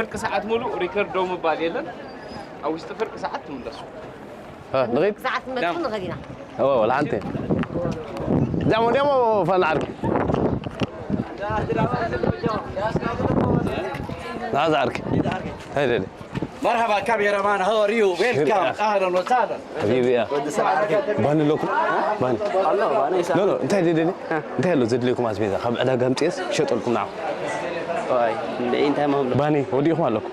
ፍርቂ ሰዓት ሙሉእ ሪከርድ ደው ምባል የለን። ኣብ ውሽጢ ፍርቂ ሰዓት ትምለሱ። ንኸይድ ሰዓት ንመጽእ ንኸድ ኢና። ወላ ሓንቲ ጃሞ ጃሞ ፈና ዓርኪ ናዛ ዓርኪ እንታይ ደሊ مرحبا كاميرا مان، هاو ار يو؟ ويلكم، اهلا وسهلا. حبيبي يا بان لكم بان لا لا انت هذه دلي انت هلو زد لكم اسبيزا خب عدا قام تيس شطلكم نعم واي انت ما هو باني وديكم لكم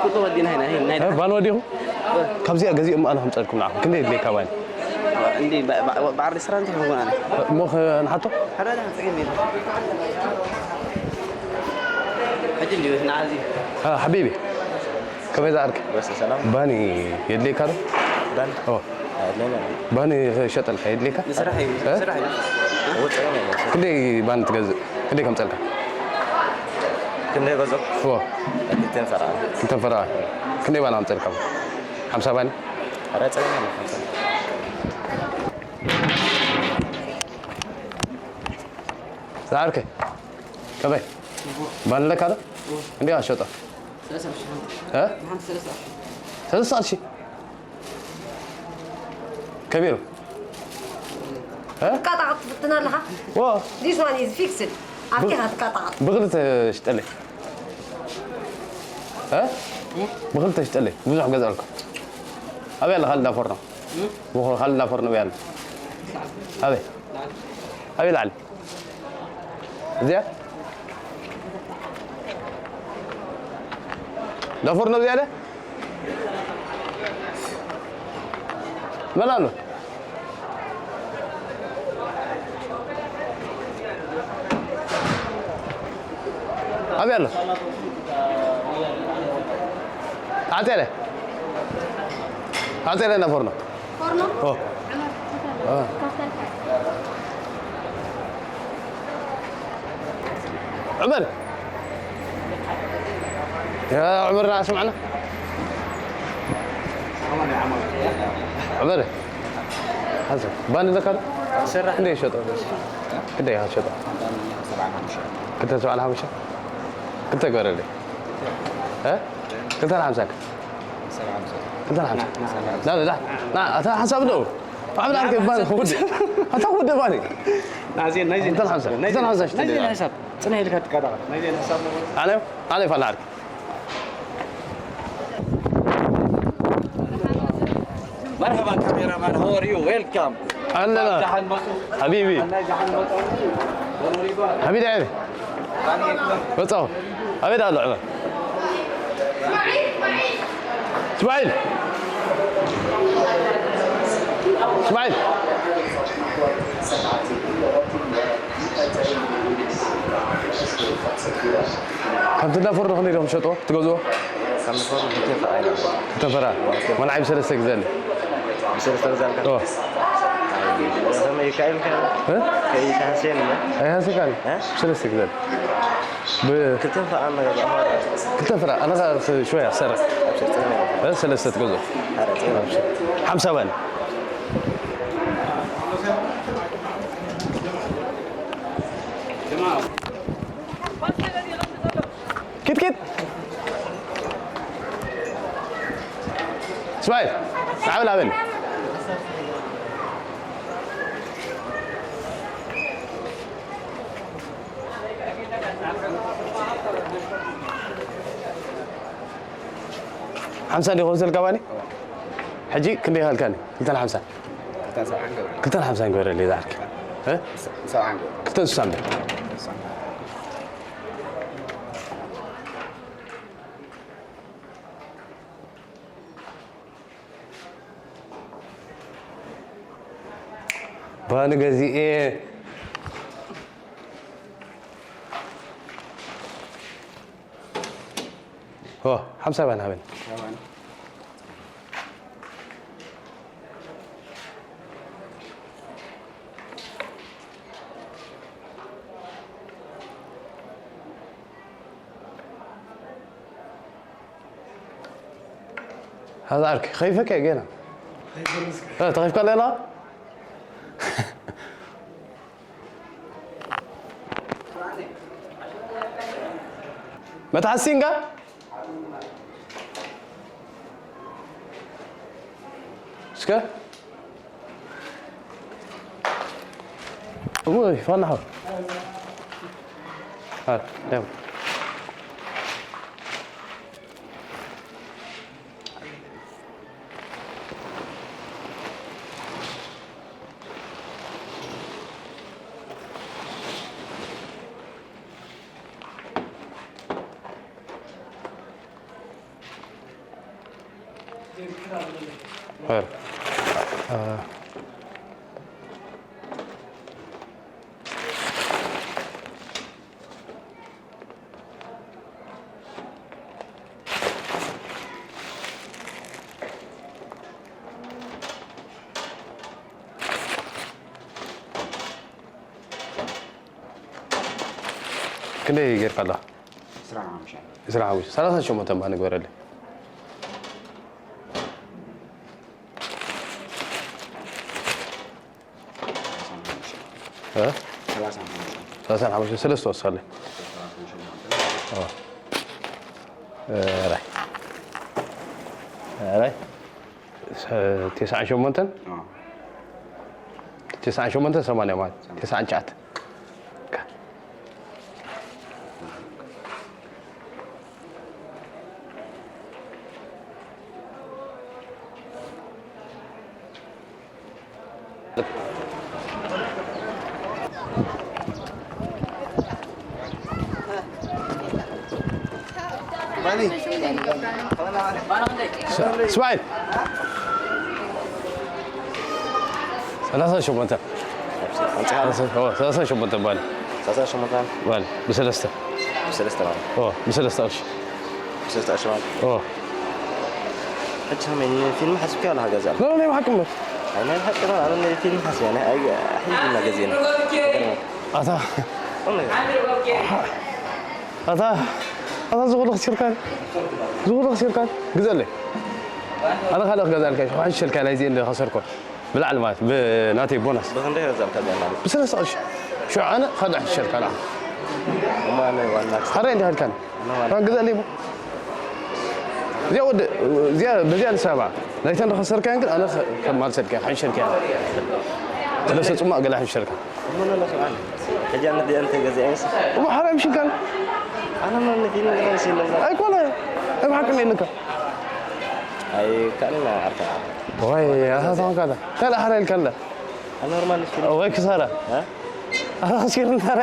كنت ودينا هنا هنا بان وديكم كم زي قزي ام انا هم تلكم نعم كنت يدلي كمان عندي بعد ريستورانت هون انا مخ نحطه هذا هذا تقيني اجل يوثنا عزيز اه حبيبي ከመይ ዝኣርክ በስ ሰላም ባኒ የድልየካ ዶ ባን ኦ፣ ኣድለና ባኒ ክሸጠልካ የድልየካ ንስራሕ እዩ እ? ስራሕ እዩ ወፅና ክንደይ ባኒ ትገዝእ ክንደይ ከምፀልካ ክንደይ ገዞ ዎ ክልተን ፈራ ክልተ ፈራ ክንደይ ባኒ ከምፀልካ ሓምሳ ባኒ ረፀና ዝኣርከ ከመይ ባኒ ኣለካ ዶ እንዲ ኣሸጦ እ? ሰለስተ ሺህ ከቢሩ ትቃጣቕ ትፍትን ኣለኻ ዎ This one is fixed ኣብቲኻ ትቃጣቕ ብክልተ ሽጠለይ እ? ብክልተ ሽጠለይ ብዙሕ ገዛልኩ ኣበይ ኣለ ካልእ ዳፎርኖ ካልእ ዳፎርኖ ኣበይ ኣለ ኣበይ ኣበይ ላዕሊ እዚኣ ዳፎርኖ እዚኣ ኣለ መን ኣሎ ኣበይ ኣሎ ኣቴለ ኣቴለ ዳፎርኖ ፎርኖ ኦ عمر يا عمر اسمعنا عمر حسن بان ذكر سرح كده شطر كده يا شطر كده سؤال هامشة كده قرر لي ها كده الحمسك كده الحمسك لا لا لا لا أنت حسب له عمل عارف بان خد أنت خد باني ናይዜን ናይዜን ክልተ ሓምሳ፣ ናይዜን ክልተ ሓምሳ ሽጥን ናይዜን ኢና። ሕሳብ ጽንሕ ኢልካ ትቃዳቕ ናይዜን ሕሳብ علي علي فلا عارف مرحبا كاميرا مان، هاو ار يو؟ ويلكم. عندنا دحن مصر. حبيبي دحن مصر. حبيبي عيني بتصور أبيد على عمر اسماعيل اسماعيل ከምቲ እንዳ ፈርዶ ክንደይ ዲኹም ትሸጥዎ ትገዝዎ ከም ዝፈሩ ክልተ ፈራ ኢና ክልተ ፈራ መን ዓይብ ሰለስተ ግዘ ኣለ ብሰለስተ ግዛልካ ኦ ከመይ ይካየል ከ እ? ከይተሃስየን ኣይሃስካን እ? ሰለስተ ግዘ ብ ክልተ ፈራ መገዛ ክልተ ፈራ ኣነ ኸ ሽወያ ሰርሕ እ? ሰለስተ ትገዝኦ ሓምሳ ባኒ ኪት ኪት እስማኤል ናዕብል ኣበል ሓምሳ እንዲኾን ስልካ ባኒ ሕጂ ክንደይ ሃልካኒ ክልተን ሓምሳ ክልተን ሓምሳ ንገበረለይ ዝዓርኪ እ? ክልተን ስሳን በል ባኒ ገዚኤ ኦ ሓምሳ ባኒ ሃበኒ هذا عرك خايفك يا جينا اه تخايف قال لا متحسين قال እስከ እሞ ይፋናሁ። አ ደም ኸይር። አ፣ ክንደይ ጌርካ ኣለኻ? ዕስራን ሓሙሽተን። ዕስራን ሓሙሽተን። ሰላሳን ሸሞንተን እባ ንግበረለይ። እ? ሰላሳን ሓሙሽተን። ሰለስተ ወስኸለይ። ኦ። ራይ። ራይ። ተ-፣ ተስዓን ሸሞንተን? ኣዎ። ተስዓን ሸሞንተን ሰማንያ ማለት። ሰማንያ። ተስዓን ትሽዓተን። እስማዒል። ሰላሳ ሸሞንተ። ኣንጻር? ሰላሳ ሸሞንተ ባል። ሰላሳ ሸሞንተ? ባል፣ ብሰለስተ። ብሰለስተ ባል። ኦ፣ ብሰለስተ ቅርሺ። ብሰለስተ ቅርሺ ባል። ኦ። ሕጂ ከመይ፣ ንፊልም ሓሲብካዮ ኣለኻ ገዛ? ኖ፣ ኖ፣ ናይ ብሓቂ እምበር። ኣይ፣ ናይ ብሓቂ ኖ፣ ኣነ ንፊልም ሓሲበ፣ ናይ፣ ኣይ፣ ኣሕሊፍና ገዜና። ኣታ። እውነት። ኣታ፣ ኣታ ዝኹሉ ከሲርካ፣ ዝኹሉ ከሲርካ፣ ግዘለይ። ኣነ ካልእ ክገዛልካ፣ ሽሕ ሽልካ ናይዚ እንደ ከሰርኮ። ብላዕሊ ማለት፣ ብናተይ ቦነስ። ብኽንደይ ገዛልካ እዚኣ ማለት? ብሰለስተ ቅርሺ። ሽዑ ኣነ ካልእ ሕሸልካ ንዓኻ። እሞ ኣነ ዋና ክስ-፣ ካልእ እንዲኻ ኢልካኒ። ኣነ ዋና። ካን ግዘለይ እሞ። እዚኣ ወደ-፣ እዚኣ፣ በዚኣ ንሰባ። ናይተን ዝኸሰርካየን ግን ኣነ ከ-፣ ከማልሰልካ፣ ሕሸልካ። ሰለስተ ጽማቕ ገለ ሕሸልካ። እሞ፣ ኖ፣ ኖ፣ ስምዓኒ። ሕጂ ኣነ እዚኣ እንተገዚኣየስ? እሞ ሓራይ ምሽልካን? ኣነ ምን ፊልም ገና ሲል ነዛ። ኣይኮነ። እብ ሓቂ ነው ልካ። ኣይ፣ ካልእ ዓርካ። ወይ፣ ኣታ ተማካታ። ካልእ ሓራይ ልካለ። ኣነ ኖርማል ፊልም። ወይ ክሳራ። እ? ኣታ ከሲር እንታረ።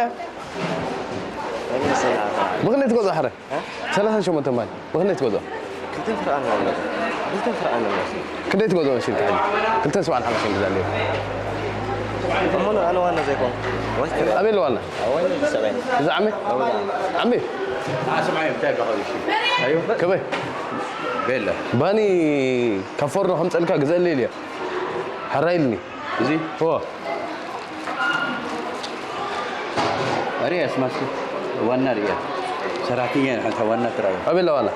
ወይ መሰል ዓርካ። ብኽንደይ ትገዝኦ ሓራይ? እ? ሰላሳን ሸሞንተን ማለት። ብኽንደይ ትገዝኦ? ክልተ ፍርኣን ማለት። ክልተ ፍርኣን ማለት። ክንደይ ትገዝኦ መሲልካ ሕጂ? ክልተን ሰብዓን ሓሙሽተን ግዛለይ። እሞ ኣነ ዋና ዘይኮንኩ። ወይ ኣበይ ኣሎ ዋና? ኣወይ ሰብዓይ። እዚ ዓሚ? ኣወይ። ዓሚ? ኣስማይ እንታይ ባኸሪ ሺ? ኣዩ? ከመይ? ቤለ። ባኒ ካብ ፎርኖ ከምፀልካ ግዘለይ ኢልዮ። ሓራይ ኢልኒ። እዚ? እዎ። ሪያስ ማስክ ዋና ሪያ ሰራሕተኛ ሓንታ ዋና ትራው ኣበይ ኣለዋ ኣላ?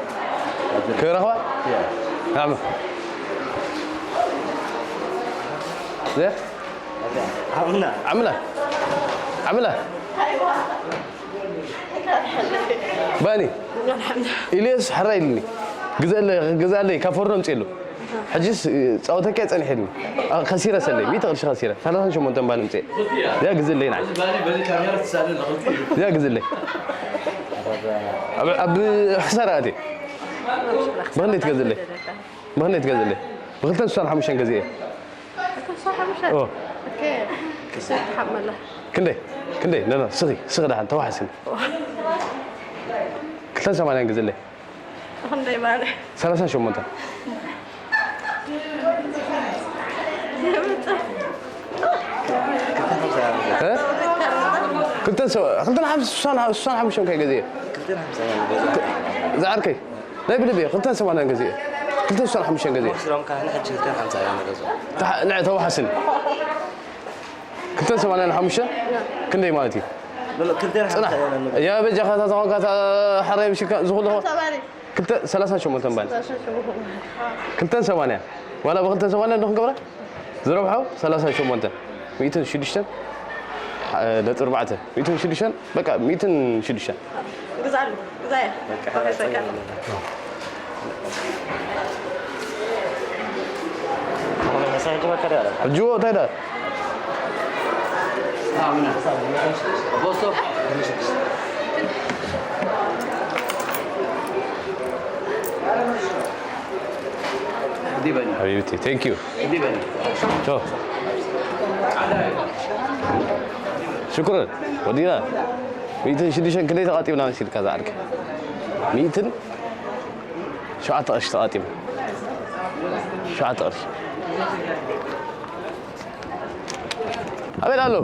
ክረኽባ? ያ። ናዕመ። ዘ? ዓምና። ዓምና። ዓምና። ባኒ። ኢልያስ ሓራይ ኢልኒ። ግዘለይ፣ ግዛለይ፣ ካብ ፎርኖ ኣምፅእሉ። ሕጂስ ፃወተካ ፀኒሐኒ። ኣ፣ ከሲረ ሰለይ፣ ሚእቲ ቅርሺ ከሲረ። ሰላሳን ሸሞንተን ባኒ ምፅእ። ያ ግዝለይ ንዓይ። ያ ግዝለይ። ኣብ፣ ኣብ ክሳራ ኣትየ። ብኽንደይ ትገዝለይ? ብኽንደይ ትገዝለይ? ብኽልተን ስሳን ሓሙሽተን ገዚኤ። ኦ። ክንደይ? ክንደይ? ነ፣ ነ፣ ስኺ፣ ስኺ ደሓን፣ ተዋሓስኒ። ክልተን ሰማንያን ግዝለይ። ክንደይ ማለት? ሰላሳን ሸሞንተን። እ? ክልተን ሰ-፣ ክልተን ሓምሳ፣ ስሳን፣ ስሳን ሓሙሽተን ከይ ገዚኤ። ዝዓርከይ፣ ናይ ብልቢ እየ፣ ክልተን ሰማንያን ገዚኤ። ክልተን ስሳን ሓሙሽተን ገዚኤ። ተሓ-፣ ንዕ ተዋሓስኒ። ክልተን ሰማንያን ሓሙሽተን ክንደይ ማለት እዩ? ሎ፣ ሎ፣ ክልተን ጽናሕ። ሓምሳ እያ ነበር። ያ በጃኻ፣ እታ ተኾንካ፣ እታ ሓራይ ብሽካ ዝኹሉ ኾ-፣ ሰማንያ። ክልተ፣ ሰላሳን ሸሞንተን ባኒ። ሰላሳን ሸሞንተን። ክልተን ሰማንያ። ዋላ ብክልተን ሰማንያ እንዶ ክንገብራ? ዝረብሖ ሰላሳን ሸሞንተን። ሚእትን ሽዱሽተን፣ እ፣ ነጥቢ ኣርባዕተ። ሚእትን ሽዱሽተን፣ በቃ፣ ሚእትን ሽዱሽተን። ግዛሉ፣ ግዛያ። በቃ፣ ተፈሰካ። ሕጂ እንታይ ዳ? حبيبتي، thank you. ቻው። ሽኩረን። ወዲና። ሚእትን ሽዱሽተን ክንደይ ተቓጢብና መሲልካ ዝዓርከ? ሚእትን ሸውዓተ ቅርሺ ተቓጢብና። ሸውዓተ ቅርሺ። ኣበይ ኣሎ?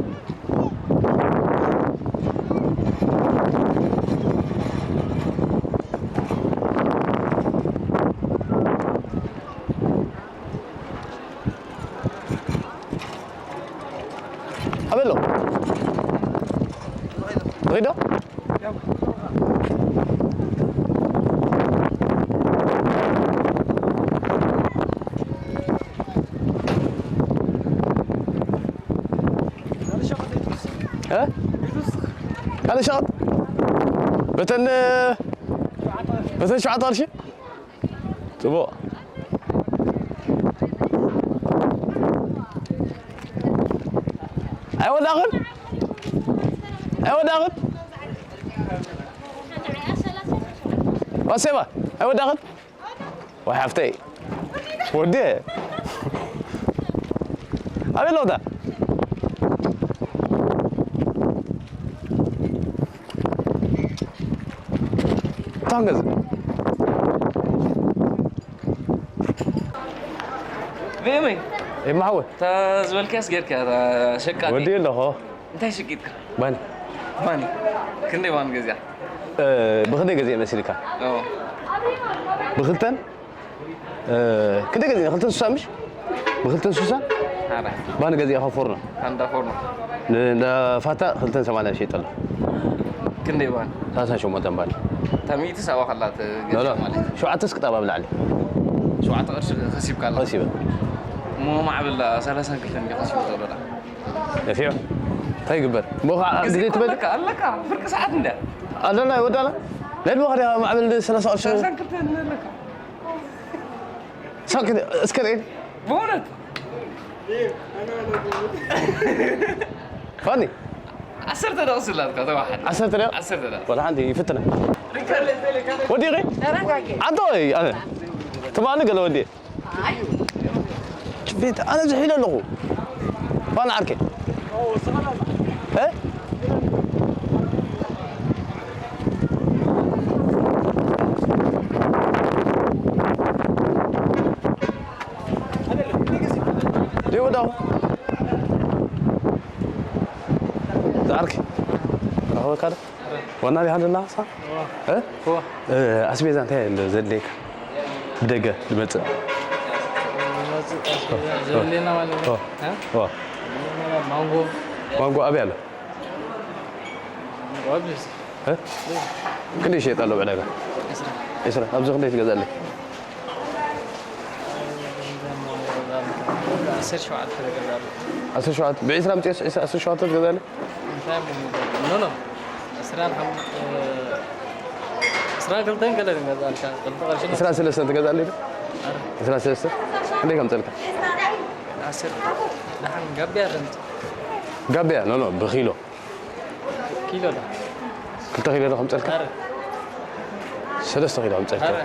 ኣበይ ኣሎ? ሪዶ? እ? ካልእ ሸቐጥ? በተን፣ በተን ሸውዓተ ቅርሺ? ጽቡቕ። ኣይወዳእኽን? ኣይወዳእኽን? ዋሴባ፣ ኣይወዳእኽን? ወይ ሓፍተይ። ወዲ። ኣበይ ኣለኹ እታ? እታ ክንገዝእ። ብእመይ? ኤማ ሓወይ። እታ ዝበልካያስ ጌርካ፣ እታ ሸቃጢ። ወዲ ኣለኹ። እንታይ ሸቂጥካ? ባኒ። ባኒ። ክንደይ ባኒ ገዚኣ? እ፣ ብኽንደይ ገዚአ መሲልካ? ኦ። ብኽልተን? እ፣ ክንደይ ገዚአ? ክልተን ስሳን ምሽ? ብኽልተን ስሳን? ኣረ። ባኒ ገዚኣ ካብ ፎርኖ? ኣንዳ ፎርኖ። ን-፣ እንዳ ፋታ ክልተን ሰማንያን ሸይጠሉ። ክንደይ ባኒ? ሰላሳን ሸሞንተን ባኒ። እታ ሚእቲ ሰብዓ ከላ ትገዝእ ኖ፣ ኖ። ማለት። ሸውዓተ እስክጣብ ኣብ ላዕሊ። ሸውዓተ ቅርሺ ከሲብካ ኣላ። ከሲበ። እሞ ማዕበል ሰላሳን ክልተን ከሲቡ ዘሎ ዳ? ነፊዑ። እንታይ ይግበር? እሞ ኸዓ ግዜ ግዜ ትበል? ኣለካ፣ ኣለካ። ፍርቂ ሰዓት እንዳ። ኣለና፣ ይወዳና። ናይ ድማ ኸዲያ ማዕበል ሰላሳ ቅርሺ። ሰላሳን ክልተን ኣለካ። ሳቅ እስከ ርኤ። በእውነት። ፋኒ። ዓሰርተ ደቂቕ ስላትካ ተዋሓድ። ዓሰርተ ደቂቕ? ዓሰርተ ደቂቕ። ወላ ሓንቲ ይፍትና። ወዲኺ? ተረጋጊ። ኣንተ ወይ ኣነ? ትማሊ ገለ ወዲ። ቤት ኣነ ዝሒለ ኣለኹ። ፋኒ ዓርከይ። እ? ደይ ወዳኹ። ዝዓርከይ። ረኸበካ ዶ? ዋና ዲኻ ደላ ሳ? እ? እዋ። እ፣ ኣስቤዛ እንታይ ኣሎ ዘድልየካ? ብደገ ዝመጽእ። ዝመጽእ ኣስቤዛ ዘድልየና ማለት ነው። እዋ። እ? እዋ። ማንጎ። ማንጎ ኣበይ ኣሎ? ማንጎ ኣብዚ። እ? ክንደይ ይሸየጥ ኣሎ ብዕዳጋ? ዕስራ። ዕስራ። ኣብዚ ክንደይ ትገዝኣለይ? ዓሰርተ ሸውዓተ ትገዝኣለይ። ዓሰርተ ሸውዓተ? ብዕስራ ኣምፅኦስ ዕስራ፣ ዓሰርተ ሸውዓተ ትገዝኣለይ? እንታይ እሞ ኖ፣ ኖ። ዕስራን ሓሙሽተ፣ ዕስራን ክልተን ገለ ንገዝኣልካ። ክልተ ቅርሺ ነው። ዕስራን ሰለስተን ትገዝኣለይ ዶ? ኣረ። ዕስራን ሰለስተን? ክንደይ ከምፀልካ? ዓሰርተ። ደሓን ጋብያ ተምፅእ። ጋብያ? ኖ፣ ኖ፣ ብኪሎ። ኪሎ ዶ? ክልተ ኪሎ ዶ ከምፀልካ? ኣረ። ሰለስተ ኪሎ ከምፀልካ። ኣረ።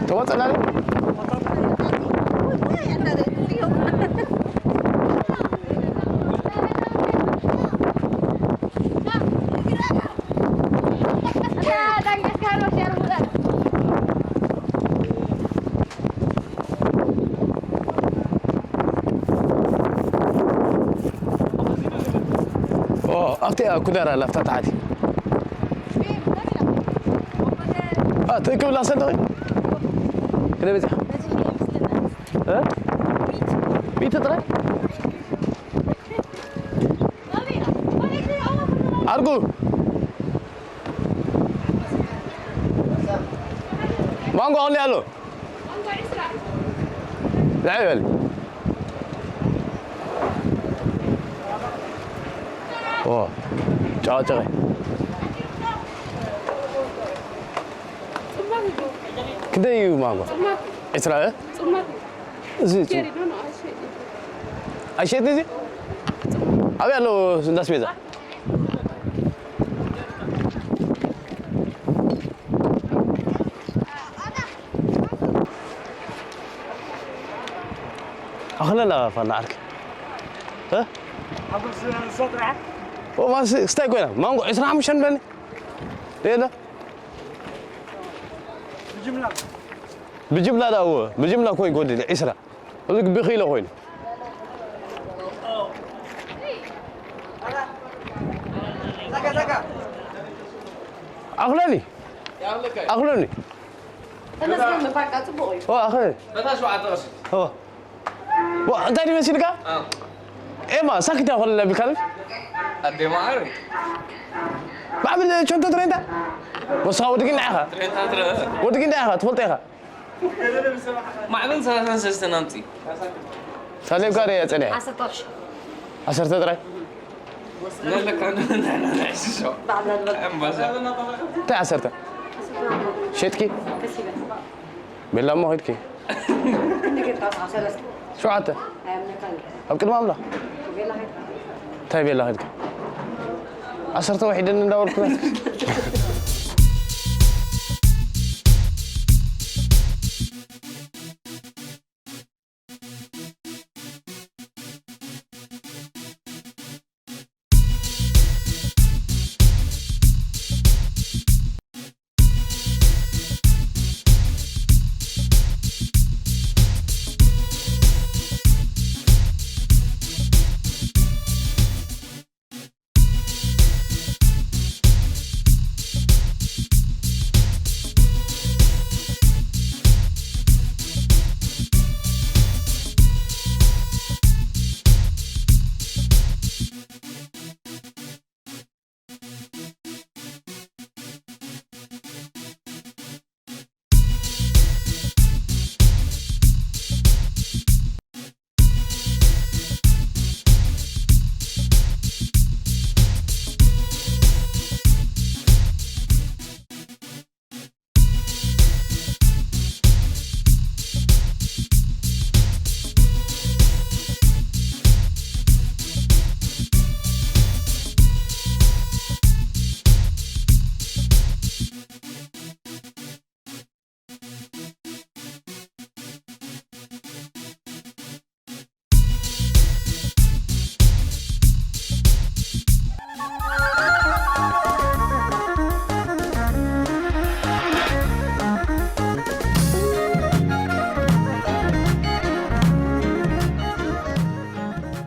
ተዋፅኣና ዶ? ኦ፣ ኣብቲ ኩዳራ ኣላ፣ ኣብታ ታሕቲ። አ፣ ትእክብ ላሰ ዶ? ክንደይ በፂሓ? እ? ሚእቲ ጥራይ? ኣርጉ። ማንጎ ክንደይ ኣሎ? ልዕል በል። ኦ፣ ጨቓጨቒ። ክንደይ እዩ ማንጎ? ዕስራ፣ እ? እዚ ጽ-፣ ኣይሸጥን እዚ? ኣበይ ኣሎ እንዳ ኣስቤዛ? ኣኽለና ፋና ዓርኪ። እ? ኦ፣ ማንስ-፣ ስታይ ኮይና? ማንጎ ዕስራ ሓሙሽተ ንበኒ? የለ። ብጅምላ ዳዎ፣ ብጅምላ እኮ ይጎድል፣ ዕስራ። እዚ ብኪሎ ኮይኑ። ኣኽለኒ። ኣኽለኒ። ተመስገን፣ በቃ ጽቡቕ እዩ። ኦ፣ ኣኸ-፣ በታ ሸውዓተ ቅርሺ። ኦ። ዋ፣ እንታይ ድዩ መሲልካ? አ። ኤማ፣ ሳክት ያው ለቢ ካልፍ። ኣዴ ማዕረ። ባዕብል ቸንቶ ትሬንታ። ወሳ ወድግን ዳኻ። ትሬንታ ትረ። ወድግን ዳኻ፣ ትፈልጥ ኢኻ። ማዕበል ሰላሳን ሰለስተን ኣምጺ። ሳሌም ጋር ያጸደ። ዓሰርተ ቅርሺ። ዓሰርተ ጥራይ? ነለካ ንሕና ንሕስሶ። ባዕልና ንበል። እምባዛ። እንታይ ዓሰርተ? ሸጥኪ? ከሲበ። ቤላ እሞ ኸድኪ? ክንዲ ጌርካ ሰለስተ። ሸውዓተ? ኣየምነካን። ኣብ ቅድሚ ኣምላኽ? ቤላ ኸድካ። እንታይ ቤላ ኸድካ? ዓሰርተ ውሒደን እንዳበልኩ ናትኪ።